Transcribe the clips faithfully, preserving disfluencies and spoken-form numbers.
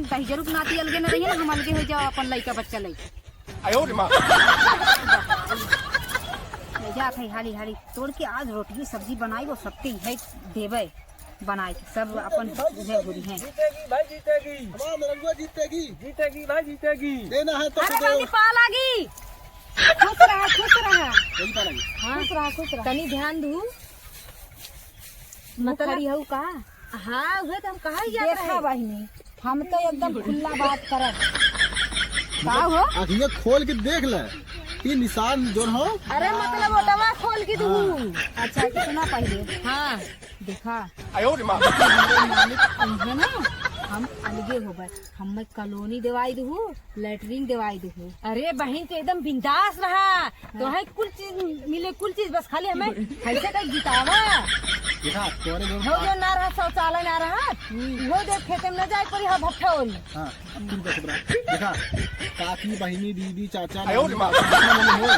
दहिजरू के नाती अलगे न रहिए ना, हम अलगे हो जाओ अपन लइका बच्चा लइका। ले जात है हाली हाली तोड़ के, आज रोटी सब्जी बनाई, वो सबके है देवे बनाई के, सब अपन उहे बुरी हैं। जीतेगी भाई, जीतेगी। हमारा मेरंगुआ जीतेगी। जीतेगी भाई, जीतेगी। देना है तो अरे दो। काकी, पाँव लागी। खुश रहा, खुश रहा। यही पाँव लागी। हाँ। खुश रहा, खुश रहा। तनी ध्यान दू। मतलब खड़ी हऊ का? हाँ, उहे तो हम कहा ही जात देखा रहे। बहिनी, हम तो एकदम खुला बात करब। का हो? आँखिया खोल के देख ले, ई निशान जोन हो। अरे मतलब ओटवा खोल के दू। हाँ। अच्छा, सुना पहिले। हाँ। देखा, आयो रे माँ। हमरे मालिक अइहे ना, हम अलगे होबे। हमें कॉलोनी देवाई दू, लैट्रिन देवाई दू। अरे बहिन, तो एकदम बिंदास रहा। तो है कुल चीज मिले, कुल चीज, बस खाली हमें कैसे तक जितावा। देखा, तोरे जो हो जो ना रहा, शौचालय ना रहा, हम्म। वो देख खेते में न जाए पड़ी, हाँ, भट्ठा ओरी। हाँ, अब तुम कैसे बना? देखा, काकी, बहिनी, दीदी, चाचा, आयो रे माँ। नानी, हो।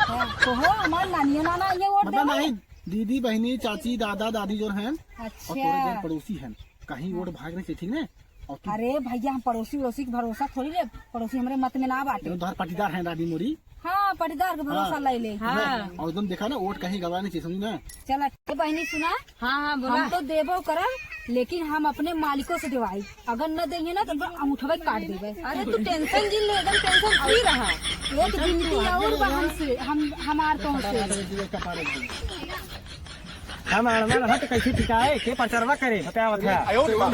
हाँ, तो हो, हमार नानिया नाना ये वोट मतलब देवे। नहीं, दीदी, बहिनी, चाची, दादा, दादी जो हैं, अच्छा। और तोरे जो पड़ोसी हैं, कहीं वोट भाग नहीं, ठीक ना? और तू अरे भैया, हम पड़ोसी उड़ोसी के भरोसा थोड़ी ले, पड़ोसी हमरे मत में ना बाटे। जो तोहर पटीदार हैं दादी मोरी। हाँ, पटीदार के भरोसा हाँ। ले ले। हाँ। और तुम देखा ना, वोट कहीं गवा नहीं चाहिए, समझी ना? चला, ए बहिनी सुना। हाँ, हाँ, बोला। हम तो देबो करब, लेकिन हम अपने मालिकों से देवाई। अगर न देंगे ना, तो अंगूठवे काट देबे। अरे, तू tension जिन ले, एकदम tension free रहा। एक गिनती और बा हमसे, हम, हमार तो से। हम अड़ना रहा तो कैसे टिकाए? के प्रचारवा करे? बतावत है। आयो रे माँ।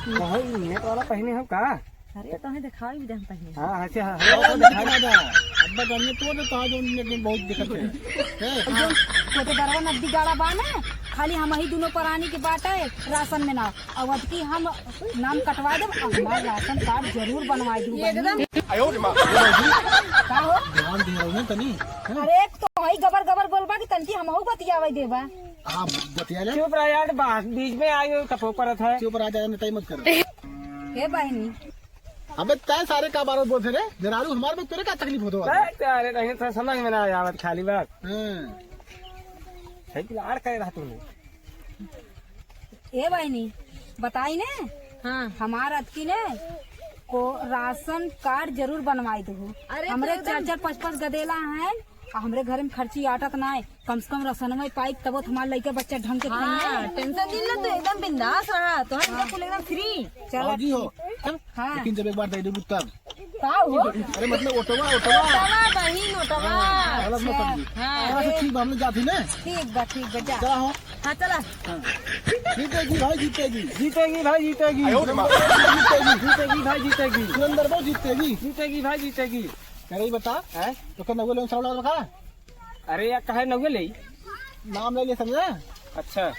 बहुत नेट वाला पहने हो का? अरे, तोहे दिखाई भी दे हम पहने। हाँ, हाँ, हाँ, ए, हाँ, हाँ, दिखा दे। अब्बा जानिए तो ना, तो आज उनने के बहुत दिक्कत है। ए, हाँ। तो तो बरवा नदी गाड़ा बा ना, खाली हम ही दोनों परानी के बाटे राशन में ना। अवध की हम नाम कटवा देब, अब हमार राशन कार्ड जरूर बनवा दू एकदम। बहिनी। आयो रे माँ। का हो? ध्यान दे रहा हूँ ना तनी, है ना? अरे, एक तो हई गबर गबर बोलबा कि तनकी हमहू बतियावे देबा। हाँ, बतिया ले। चुप रह यार, बा-, बीच में आई हो, टपो परत है। चुप रह जा, नेताई मत कर। हे बहिनी। अबे तय सारे का बार बोलते रे, जरारू हमार में तोरे का तकलीफ होतो है? अरे, अरे, नहीं तो समझ में ना आवत खाली बात। हाँ। है कि लाड़ करे रहा तूने। ए बहिनी, बताई ने, हाँ। हमार अतकी ने को राशन कार्ड जरूर बनवाई दू। अरे हमरे तो एकदम चार चार पाँच पाँच गदेला हैं, आ हमरे घर में खर्ची आटत ना है, कम से कम राशन में पाई तब तो हमार लइका बच्चा ढंग के हाँ, खाई। Tension नहीं ना, तो एकदम बिंदास रहा, तो हम हाँ। बिल्कुल एकदम free। चलो। बाबूजी हो, चल। हाँ। लेकिन जब एक बार दे देबू तब। का हो? अरे मतलब ओटवा, ओटवा। ओटवा बहिन, ओटवा। हाँ, गलत मत समझी। हाँ। हाँ, तो ठीक बा, हम लोग जात ही ना। ठीक बा, ठीक बा, जा। चला हो। हाँ, चला। हाँ। जीतेगी भाई, जीतेगी। जीतेगी भाई, जीतेगी। आयो रे माँ। जीतेगी। जीतेगी भाई, जीतेगी। सुरेंद्र भाई, जीतेगी। जीतेगी भाई, जीतेगी। करे ही बता। हैं? तो क्या नगो लोन सड़वा लगा? अरे यार, काहे नगो ले? नाम ले ले समझा? अच्छा।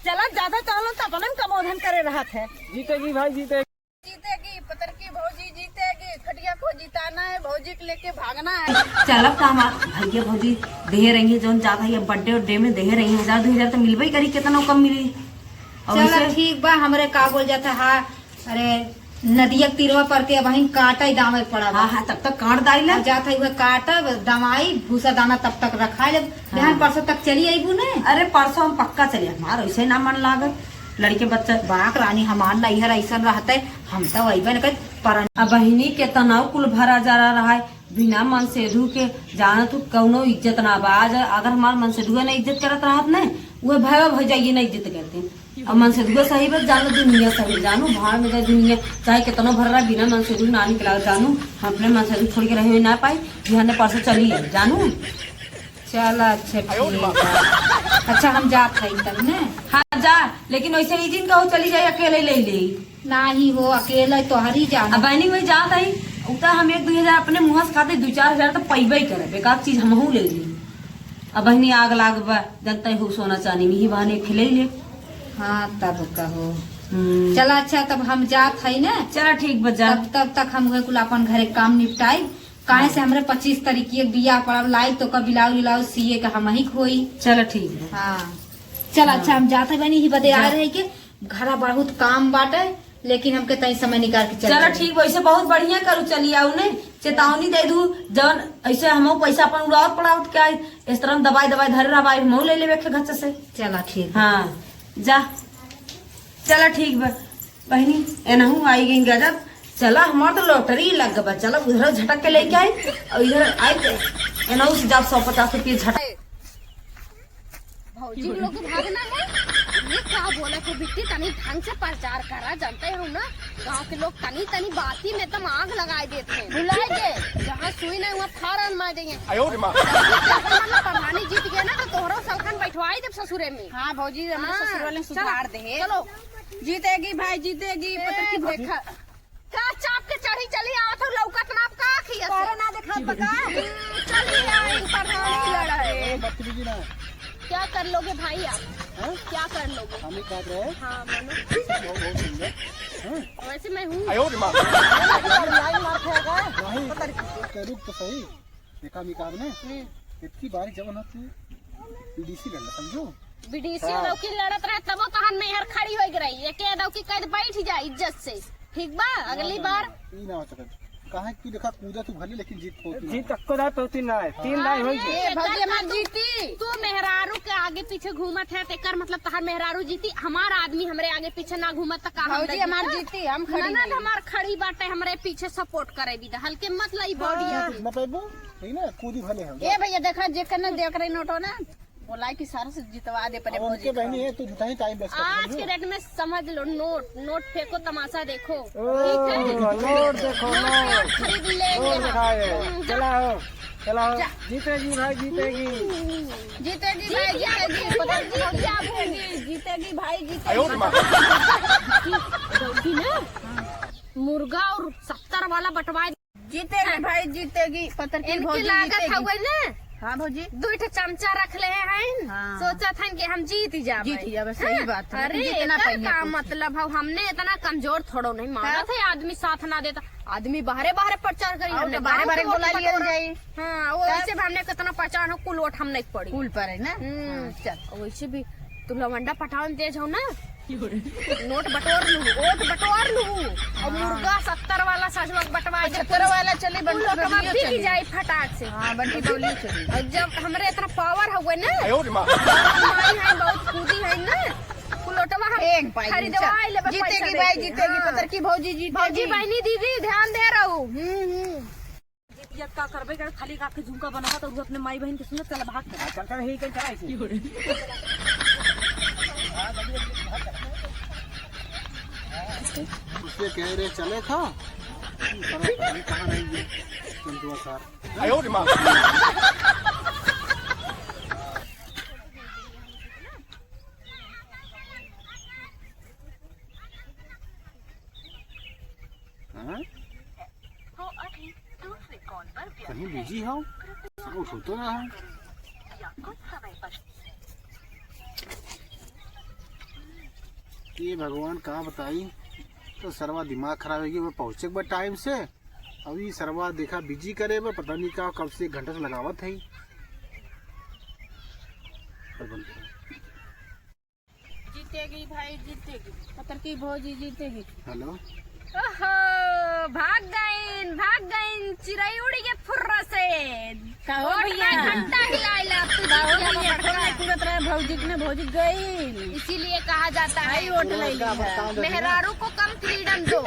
चला, ज्यादा तो हम लोग तो अपने में कमोधन करे रहत है। जीतेगी भाई, जीतेगी। जीतेगी, पतरकी भौजी जीतेगी, खटिया को जिताना है, भौजी के लेके भागना है। चलब त हमार भैया भौजी देहे रही है, जौन जात है ये birthday उर्डे में देहे रही है, हजार दो हजार तो मिलबे करी, कितना कम मिली। और चला वैसे ठीक बा, हमरे का बोल जाता है, अरे नदिया के तीरवा पर के अबहिन काटा ही दावे पड़ा बा। हाँ, हाँ, तब तक काट दाई ले। अब जात है उहे काटब, दवाई, भूसा दाना तब तक रखा ले, बिहान हाँ। परसों तक चली अइबू ने। अरे परसों हम पक्का चली, हमार ऐसे ना मन लागत। लड़के बच्चा बाराक रानी हमार नैहर ऐसन रहते, हम तो अइबे न करत। पर अब बहिनी के तनाव कुल भरा जा रहा है, बिना मनसेधु के जानत हूँ कौनो इज्जत ना बा। आज अगर हमार मनसेधुआ ना इज्जत करत रहत ने, उहे भैया भौजाइये ना इज्जत करते। अब मनसेधुआ सही बा, जानो दुनिया सही, जानो भाड़ में जाए दुनिया, चाहे कितनो भर रहा, बिना मनसेधु ना निकला, जानो हम अपने मनसेधु छोड़ के रहे हुए ना पाई, बिहान परसों चली है, जानो। चला, अच्छा, ठीक बा। अच्छा, हम जात हई तब ने। हाँ, जा, लेकिन वैसे ई जिन कहू चली जाई, अकेले ले ले। नाही हो, अकेले तोहरी जान। अब बहनी वही जात हई, उता हम एक दुई हजार अपने मुँह से खाते, दुई चार हजार तो पैबे ही करब, एक आध चीज हमहू ले ली। अब बहनी आग लाग बा, जनता हो सोना चांदी में ही बहाने खिले ले। हाँ, तब कहो। हम्म। चला, अच्छा, तब हम जात हई ना। चला, ठीक बा, जा। तब, तब तक हम उहे कुल अपन घरे काम निपटाई। काहे से हमरे पच्चीस तारीख के बियाह पड़ल, लाई तो का ब्लाउज उलाउज सिए के हम ही होई। चलो ठीक बा। हाँ। चल हाँ। अच्छा, हम जाते बनी ही बदे आ जा। रहे के घरा बहुत काम बाटे, लेकिन हमके तई समय निकाल के चल चलो जाए। ठीक बा, ऐसे बहुत बढ़िया करू, चली आऊ ने चेतावनी दे दू, जवन ऐसे हमहू पैसा अपन उड़ावत पड़ावत के आई, इस तरह दवाई दवाई धरे रहा भाई, हमहू ले लेवे के घर से। चला ठीक बा। हाँ जा, चला ठीक बा। बहिनी, एनहू आई गई गजब। चला, हमार तो लॉटरी लग गबा। चला, उधर झटक के लेके आई और इधर आई के एनहू से जाब सौ पचास रुपये झटक। भौजी लोग के भागना है। ये का बोला तो बिट्टी, तनी ढंग से प्रचार करा, जानते हो ना, गांव के लोग तनी तनी बाती में तम आग लगाए देते हैं। भुला गए, जहाँ सुई नहीं हुआ फारन मार देंगे। आयो रे माँ। जब प्रधानी जीत गया ना तो तोहरो सलखन बैठवाई देब ससुरे में। हाँ भौजी, हमरे हाँ, ससुर वाले चलो, सुधार दे। चलो। जीतेगी भाई, जीतेगी, ए, पता की भौजी। देखा, का चाप के चढ़ी चली आवत हो, लौकत ना, आप का खिया से? तारा ना देखात बा का? हम्म, चली आई, प्रधानी लड़ा है। ए, बदतमीजी ना। क्या कर लोगे भाई आप? हैं? क्या कर लोगे? हम ही काट रहे हैं। हाँ, बोलो। बहुत, बहुत सुंदर। हैं? वैसे मैं हूँ। आयो रे माँ। लाइन मार खाएगा। नहीं, पता नहीं। रुक तो सही। देखा मिकाब ने, हम्म। इतनी बारी जवन हो तू बीडीसी लड़ ले, समझो? बीडीसी हाँ। दौकी लड़त रहे, तबो तहन मेहर खड़ी होई रही। एके दौकी कह दे, बैठ जा इज्जत से, ठीक बा? अगली ना, बार ना, ई ना हो सकत। काहे कि देखा, कूदा तू भले, लेकिन जीत होती ना। जीत तक्को दाय पौती ना है, तीन दाय होई गए। ए, भौजी हमार जीती। तू मेहरारू के आगे पीछे घूमत है, तेकर मतलब तहार मेहरारू जीती। हमार आदमी हमरे आगे पीछे ना घूमत, त का हम भौजी जीती? हमार जीती, हम खड़ी ननद नहीं। हमार खड़ी बाटे, हमरे पीछे सपोर्ट करे भी दा। हल्के मत लाई बॉडी हाँ, अभी। ना पैबू, ठीक ना, कूदी भले हम। ए भैया, देखा, जे कने देख रही नोटो ना, बोला कि सारा से जितवा दे, पहले अब उनके भौजी बहनी का। है, तू झूठा ही टाइम वेस्ट कर रही आज के हो। डेट में समझ लो, नोट, नोट फेंको, तमाशा देखो। ओ, ठीक है? नोट देखो, नोट नोट। खरीद लेंगे नोट हम। दिखाए। हम्म, जा। चला हो, चला हो। जा। जीतेगी भाई, जीतेगी। जीतेगी भाई, जीतेगी। जीतेगी, जीतेगी भाई, जीतेगी। आयो रे माँ। गलती ना, मुर्गा और सत्तर वाला बंटवाए। जीतेगी भाई, जीतेगी, पतर की इनकी भौजी लागत जीतेगी। हवे ना। हाँ भौजी। दो ठे चमचा रख ले हैं। हाँ। सोचत हन कि हम जीत जाबे। जीत जाबे, सही हाँ। बात है। अरे, जीतना एकर चाहिए का कुछ। मतलब है, हमने इतना कमजोर थोड़ो नहीं मानत हाँ। है, आदमी साथ ना देता। आदमी बाहरे बाहरे प्रचार करी, और हमने तो बाहरे गाँव बाहरे के बोला वोट लिया बटोरा। जाए। हाँ, वो तब? ऐसे भी हमने कितना पहचान हो, कुल वोट हम नहीं पड़ी। कुल पर है ना? हम्म। हाँ, चल। वैसे भी तू लवंडा पटावन तेज हो ना? नोट बटोर लू, वोट बटोर लू। और हाँ। मुर्गा सत्तर वाला सजवा बटवा दे। सत्तर वाला चली, कुल बंटी लोग बबलियो बिक चली। जाई फटाक से। हाँ, बंटी बबलियो चली। और जब हमरे इतना पावर हवे ना, आयो रे माँ। माई है, बहुत कूदी है ना, कुल लोटवा हम एक भाई खरीदवा चल। लेबे जीतेगी पैसा भाई, देके। जीतेगी, हाँ। पतर की भौजी जीतेगी। भौजी बहनी दीदी ध्यान दे रहू। हम्म, हम्म। जीतिया का करबे कर, खाली आँख के झुमका बनावा तो अपने माई बहन के सुनत चला भाग के। हाँ, चल, चल, यही कहीं चला इसे। उससे कह रहे चले खा, पर पता नहीं कहाँ रह गया, चिंटुआ सार। आयो रे माँ। हाँ? वो अभी दूसरे कॉल पर व्यस्त कहीं है। बिजी हो? कृपया उठाते रहो। या कुछ समय पश्चात। ये भगवान का बताई, तो सरवा दिमाग खराब होइ गया, वो पहुँचे एक बार टाइम से, अभी सरवा देखा बिजी करे बा, पता नहीं का कब से एक घंटा से लगावत है। जीतेगी भाई, जीतेगी। पतर की भौजी जीतेगी। हेलो। ओहो, भाग गईन, भाग गईन, चिरई उड़ी के फुर्र से। का हो वोट भैया? में घंटा हिलाइला, तू का हो जीतिया भैया? बड़का। फोन नहीं पूरत रहे भौजी के, ना भौजी गई। इसीलिए कहा जाता है, आई वोट ले लिया। मेहरारू को कम फ्रीडम दो।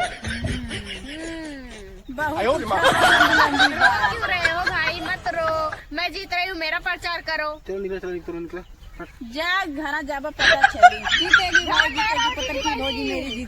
हम्म। बहुत आयो रे माँ। अच्छा लंबी बात। क्यों रहे हो भाई, मत रो। मैं जीत रही हूँ, मेरा प्रचार करो। चलो निकल, चलो निकल, निकल। जा, घरा जाबा, पता चली। जीतेगी भाई, जीतेगी, पता की भौजी मेरी जीतेगी।